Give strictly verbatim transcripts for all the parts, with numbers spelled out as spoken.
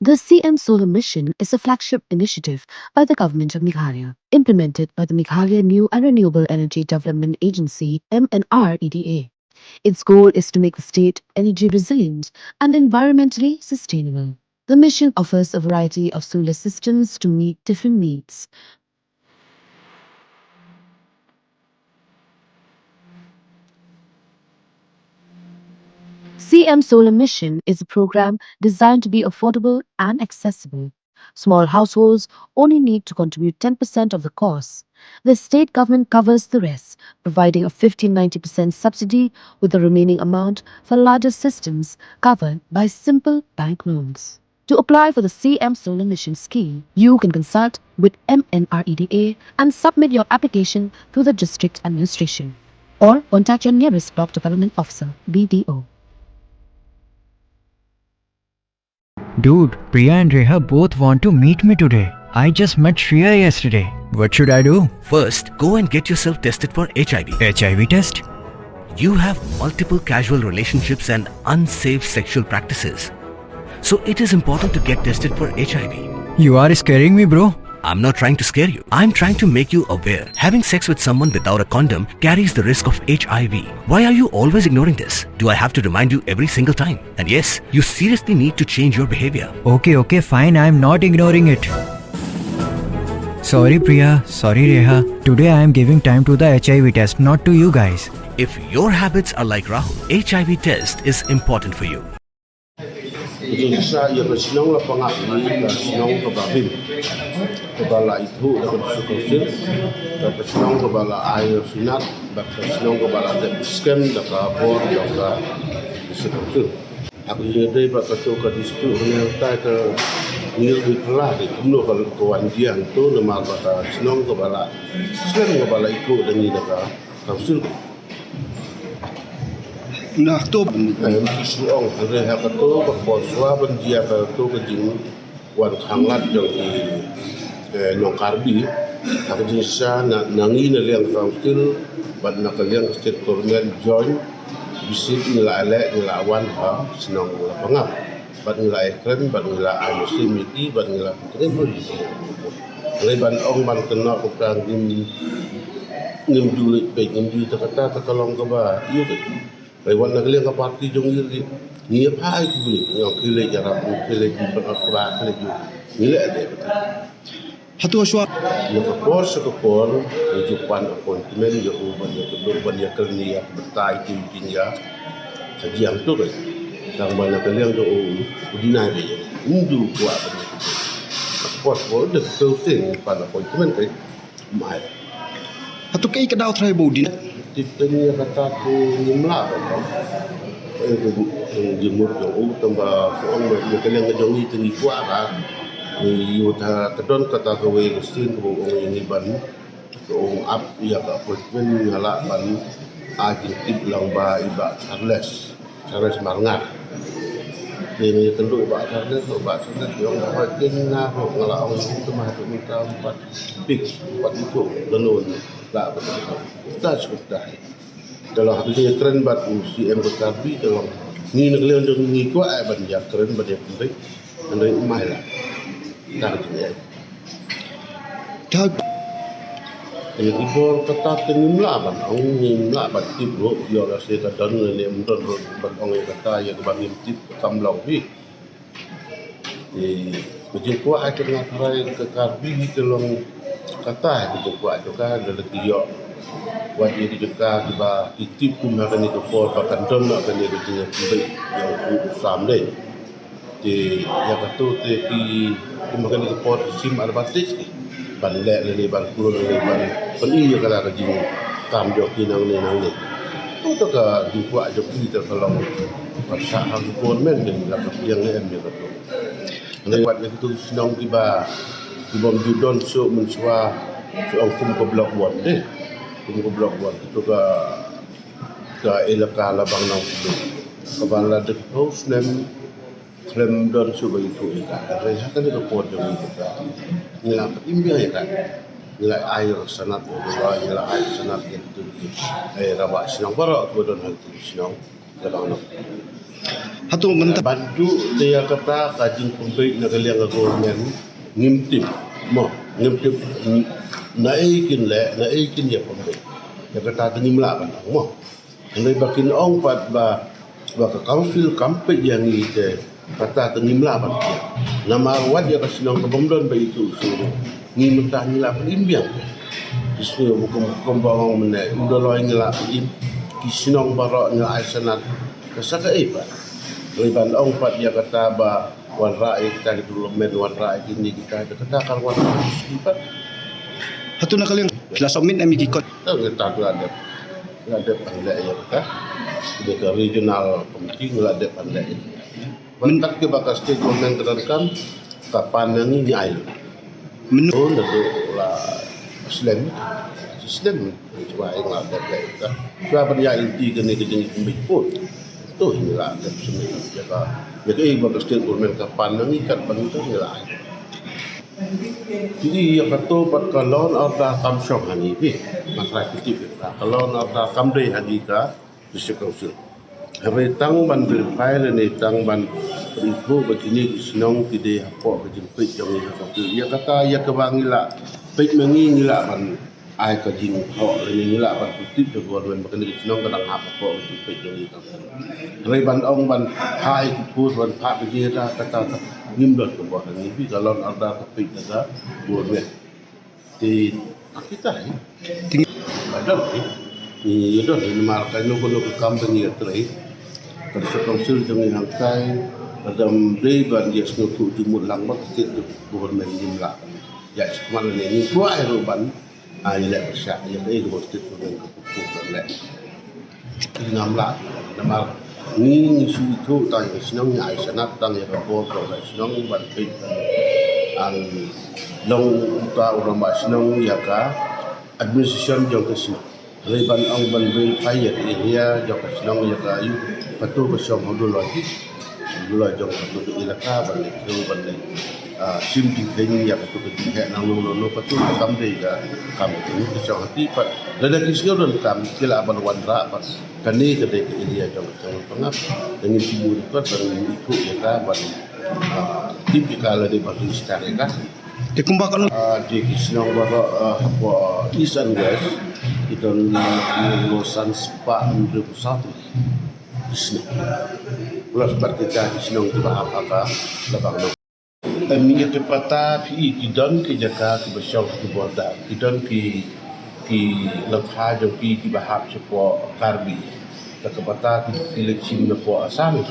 The C M Solar Mission is a flagship initiative by the Government of Meghalaya, implemented by the Meghalaya New and Renewable Energy Development Agency, M N R E D A. Its goal is to make the state energy resilient and environmentally sustainable. The mission offers a variety of solar systems to meet different needs. C M Solar Mission is a program designed to be affordable and accessible. Small households only need to contribute ten percent of the cost. The state government covers the rest, providing a fifteen ninety percent subsidy, with the remaining amount for larger systems covered by simple bank loans. To apply for the C M Solar Mission scheme, you can consult with M N R E D A and submit your application to the district administration, or contact your nearest block development officer, B D O. Dude, Priya and Reha both want to meet me today. I just met Shreya yesterday. What should I do? First, go and get yourself tested for H I V. H I V test? You have multiple casual relationships and unsafe sexual practices. So it is important to get tested for H I V. You are scaring me, bro. I'm not trying to scare you. I'm trying to make you aware. Having sex with someone without a condom carries the risk of H I V. Why are you always ignoring this? Do I have to remind you every single time? And yes, you seriously need to change your behavior. Okay, okay, fine. I am not ignoring it. Sorry, Priya. Sorry, Reha. Today I am giving time to the H I V test, not to you guys. If your habits are like Rahul, H I V test is important for you. Jingsa ia ka shnong Lapangap ni ka shnong kaba bim, kaba la ithuh da ka District Council, da ka shnong kaba la ai synat, da ka shnong kaba la dep skem da ka bor jong ka District Council. Aku ia dei ba ka tu ka dispute hanya tai ka ngil di pala di kumno ka ka wan diang tu nama ba ka shnong kaba la skem kaba la ithuh da ni da ka Council. Nah, tu. Em, ki shu ong, hynrei ha kato ka por shuwa ban jia kato ka jingwan khanglad jong ki, eh, nong Karbi, ha ka jingshisha na, na ngi na liang council, bad na ka liang state government join, bisi ngi la leh, ngi la wan ha shnong Lapangap. Bad ngi la ïakren, bad ngi la ai mynsiem ïa ki, bad ngi la pynkynmaw ïa ki. Hynrei ban ong ban kynnoh kumta ngim, ngim ju leit beit, ngim ju ïa kata, kata ka long kaba ïoh beit. Hynrei wat na ka liang ka party jong ngi ruh, ngi ïa phai ki briew, ngi ong khie leit ïarap, khie leit ju pynot kba, khie leit ju. Ngi leh dei. Hato shuwa. Na ka por sha ka por, ngi ju pan appointment ïa u ban ïa kynduh ban ïa kren ïa ka bynta ïa ki jingïa. Ka jiang tu kan. Tang ba na ka liang jong u, u deny ba ïa. Ym ju kwah ban ïa kynduh. Na ka por sha ka por, da ka seng pan appointment kan. Ym ai. Hato kaei ka daw trai ba u deny. Tip teng ïa kata ko ngim lah ba. Eh, ko jingmut jong u tang ba ko ong ba ïa ka liang ka jong ngi te ngi kwah ba. Ngi ïoh ta ka don kata kawei ka sien kaba ong ïa ngi ban. Ko ong ap ïa ka appointment nga lah ban ai jingtip lang ba i Bah Charles. Charles Marngar. Te ngi kynduh i Bah Charles, i Bah Charles i ong ba hoi ken nga ho nga lah ong ïa u te ma ha tu mynta empat fix, empat itu. Lano lah ba ta sukut dah. Te long ha ka jingïakren bad u C M ka Karbi, te long ngi na ka liang jong ngi kwah ai ban ïakren ban ïakren. Hynrei ym ai lah. Ka jingïa. Ka Ïa ki bor kata te ngim lah ban ong, ngim lah ban tip ruh, ïoh lehse ka don lane ym don ruh ban ong ïa kata, ïa kaba ngim tip kam long hi. Te ka jingkwah ai ka nga tharai ka Karbi hi te long kata ka jingkwah jong ka, lada ki ïoh wat ïa ki jong ka kiba ki tip kum ha kane ka por ba kan don noh kane ka jingïatynbeit ïa u, u sam dei. Te ïa kato te ki, kum ha kane ka por ki shim advantage ki ban leh lane ban kloi lane ban pyni ïa kata ka jingkam jong ki nangne nangne. To, to ka jingkwah jong ki te ka long ban shah ha ka government, kan ïa ka pdiang ne em ïa kato. Hynrei wat ïa kato ki shnong kiba, ki bym ju don shuh mynshuwa, shu ong kum ka Block One de. Kum ka Block One, kato ka, ka elaka Labang Nongkhlaw. Kaba la dep phew snem khlem don shuh ba ithuh ïa ka. Hynrei ha kane ka por jong ngi ka, ngi la pynim biang ïa ka. Ngi la ai sanad ïa ka, ngi la ai sanad ïa ka, eh, rangbah shnong baroh kiba don ha ka shnong Labang Nongkhlaw. Hato mynta ban duh te ïa kata ka jingpynbeit na ka liang ka government, ngim tip. Mo, ngim tip, mm, na ei kin leh, na ei kin ïa pynbeit. Ïa kata te ngim lah ban ong mo. Hynrei ba kin ong pat ba, ba ka council kam peit ïa ngi te kata te ngim lah ban ong. Namar wat ïa ka shnong ka bym don ba itu su. Ngi mynta ngi lah ban im biang. Ki shnong ba kum, kum ba ong mynne, u Doloi ngi lah ban im. Ki shnong baroh ngi lah ai sanad. Ka sa kaei pat. Hynrei ban ong pat ïa kata ba wanrah ïa kita ki development, wanrah ïa kine kita, kata ka wanrah ïa kita pat. Hato na ka liang phi la submit em ïa ki kot? Tang kita tu la dep, la dep ban leh ïa kita. Ïa ka regional committee la dep ban leh ïa kita. Mynta kiba ka state government ka donkam, ka pan na ngi ngi ai. Mynno naduh la slem, slem. Cuba ïa nga dep leh ïa ka. Cuba ban ïa lynti kane ka jingpynbeit pun. To ïa la dep sumit ïa ka. Ïa ka ïa ba ka state government ka pan na ngi kat ban to ïa la. Phi ïa ka to pat ka law and order kam shong hangne phi. Mas ra phi tip ïa ka law and order kam dei hangne ka district council. Hynrei tang ban verify lane tang ban ri phuh ba kine ki shnong ki dei hapoh ka jingpeit jong ngi ha ka peit. Ïa kata ïa kaba ngi lah peit ma ngi ngi lah ban ai ka jingthoh lane ngi lah ban pyntip sha government ba kane ka shnong ka dang hap hapoh ka jingpeit jong ngi ha ka peit. Hynrei ban ong ban phah ïa ki post ban phah ka jingïada kata ka ngim don ka bor hangne phi ka law and order ka peit da ka government. Te kita hi. Ting ba don hi. Ngi ïa don hi namar kano kano ka kam ba ngi ïa trei. Ka district council jong ngi hangtai ka dang dei ban ïa sngewthuh jingmut lang ba ka state government ngim lah. Ïa sha khmat lane ngi kwah ïa ruh ban ai leh pyrshah ïa kaei kaba state government ka pynpaw ban leh. Ngam lah namar ngi ngi shu ithuh tang ïa ka shnong, ngi ai sanad tang ïa ka bor jong ka shnong ban peit ban long uta u rangbah shnong ïa ka administration jong ka shnong. Hynrei ban ong ban verify ïa ka area jong ka shnong ïa ka ïu, kato ka shong ha u Doloi hi. Doloi jong kato ka elaka ban leh, ban leh. Ah, shim jingkheiñ ïa kato ka jingheh nangno nangno, kato ka kam dei ka kam ka jong ka shong ha ti pat. Lada ki sngew donkam ki lah ban wanrah pat. Kane ka dei ka area jong ka Chong Lapangap. Te ngin shu buh record ban ngin ithuh ïa ka ban, ah, tip ïa ka lada ban register ïa ka. Te kumba kano? Ah, dei ki shnong baroh, ah, hapoh East and West ki don, ah, san spah hynriewphew saw tylli ki shnong. Plus bad kita ki shnong kiba hap ha ka Labang. Em, ïa ki pata phi i ki don ki jaka kiba shong ki border, ki don ki, ki lyngkha jong ki kiba hap shapoh Karbi. Te ki pata ki, ki leit shim napoh Assam.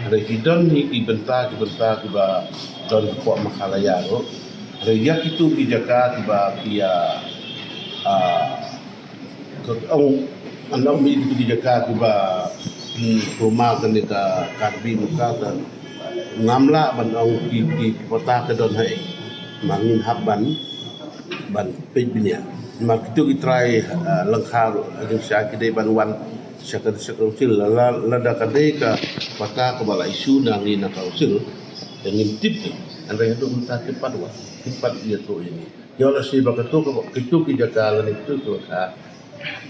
Hynrei ki don hi ki bynta, ki bynta kiba don hapoh Meghalaya ruh. Hynrei ïa kito ki jaka kiba ki ïa, ah, Ka ong, an ong mih ki jaka kiba, hmm, pyrma kane ka Karbi Muka ka ngam lah ban ong ki, ki, ki pata ka don ha ei. Ma ngin hap ban, ban peit bniah. Ma kito ki trai, ah, lyngkha ruh, ha jingshisha ki dei ban wan sha ka district council. La, la, lada ka dei ka pata kaba la issue na ngi na council, te ngin tip ki. Hynrei haduh mynta kim pat wan, kim pat ïathuh ïa ngi. Ïoh lehse ba kito ka, kito ki jaka lane kito ki lyngkha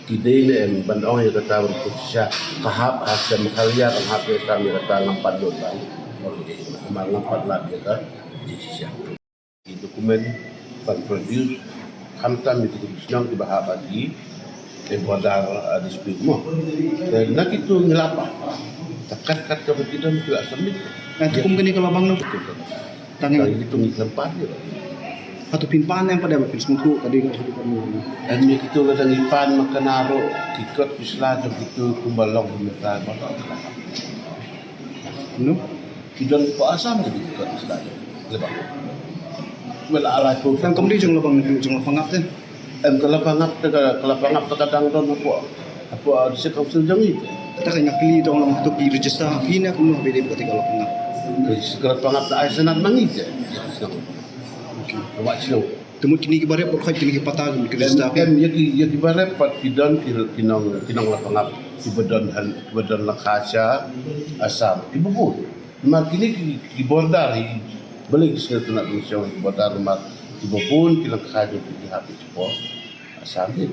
ki dei ne em ban ong ïa kata ban pynshisha ka hap ha ka Meghalaya, ka hap ïa ka, ïa kata ngam pat ïoh ban ong ïa ka, namar ngam pat lap ïa ka jingshisha. Ki document ban produce khamtam ïa kito ki shnong kiba hap ha ki, eh, border, ah, dispute mo. Te na kito ngi la pan. Te kat kat kaba ki don ki la submit. Nga te kum kane ka Labang no. Tang ïa kito ngi khlem pan ïa. Hato phin pan em pat ba phin sngewthuh ka dei ka haduh katno? Em ïa kito lada ngi pan ma kane ruh ki kot ki sla jong kito kumba long mynta ba. No? Ki don hapoh Assam ki kot ki sla jong. Labang. Kumba la alai ko. Tang kam dei jong Labang, jong Lapangap te. Em, ka Lapangap te ka, ka Lapangap te ka dang don hapoh, hapoh, ah, district council jong ngi. Te ka nga kylli dong long hato ki register ha phi ne kumno ha phi dei ba ka te ka Lapangap. Register ka Lapangap te ai sanad ma ngi te. Ïa, sanad. Okay. Ka wah shnong. Te mut kine ki barep, kine ki pata ki register ha phi. Em, em, ïa ki, ïa ki barep pat ki don ki, ki nong, ki nong Lapangap. Kiba don hal, kiba don lyngkha sha Assam. Kiba bun. Namar kine ki, ki border hi, balei ki sngewtynnat ban shong ki border namar kiba bun ki lyngkha jong ki ki hap ki shapoh Assam hi.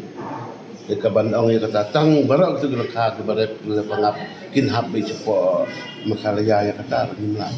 Ïa kaban ong ïa kata tang baroh kitu ki lyngkha ki barit ki la pangap kin hap beit shapoh Meghalaya ïa kata ba ngim lah.